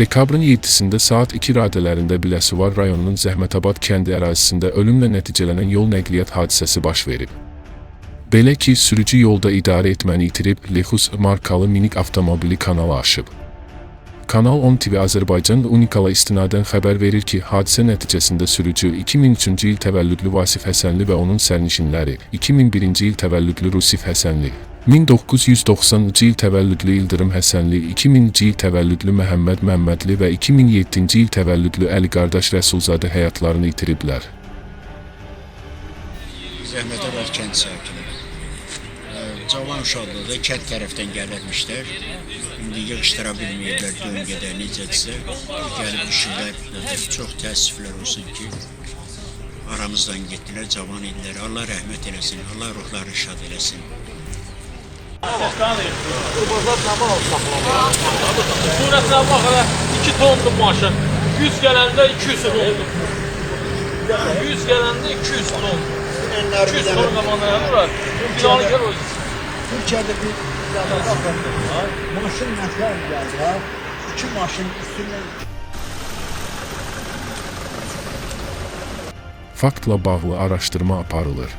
Dekabrın 7-sində saat 2 radələrində Biləsuvar rayonunun Zəhmətabad kəndi ərazisində ölümlə nəticələnən yol nəqliyyat hadisəsi baş verib. Belə ki, sürücü yolda idarə etməni itirib, Lexus markalı minik avtomobili kanala aşıb. Kanal 10 TV Azərbaycan Unikala istinadən xəbər verir ki, hadisə nəticəsində sürücü 2003-cü il təvəllüdlü Vasif Həsənli və onun sərnişinləri, 2001-ci il təvəllüdlü Rusif Həsənli, 1990-cı il təvəllüdlü İldırım Həsənli, 2000-ci il təvəllüdlü Məhəmməd Məmmədli və 2007-ci il təvəllüdlü Əli Qardaş Rəsulzadə həyatlarını itiriblər. Zəhmətəbad kənd sakini. Cavan uşaqlıqda kənd tərəfdən gəlirmişlər. İndi yığışdıra bilməyiblər döngədə necədirsə. Gəlib düşüblər. Çox təəssüflər olsun ki, aramızdan getdilər, cavan idilər. Allah rəhmət eləsin, Allah ruhlarını şad eləsin. Surətinə bax hələ 2 tondur maşın. 100 gələndə 200 tondur. 100 gələndə 200 ton. 200 ton qabağına vurar. Binanı gəl o. Türkiye'de bir yana bakın. Maşın nətər gəldi ha? İki maşın üstündən Faktla bağlı araşdırma aparılır.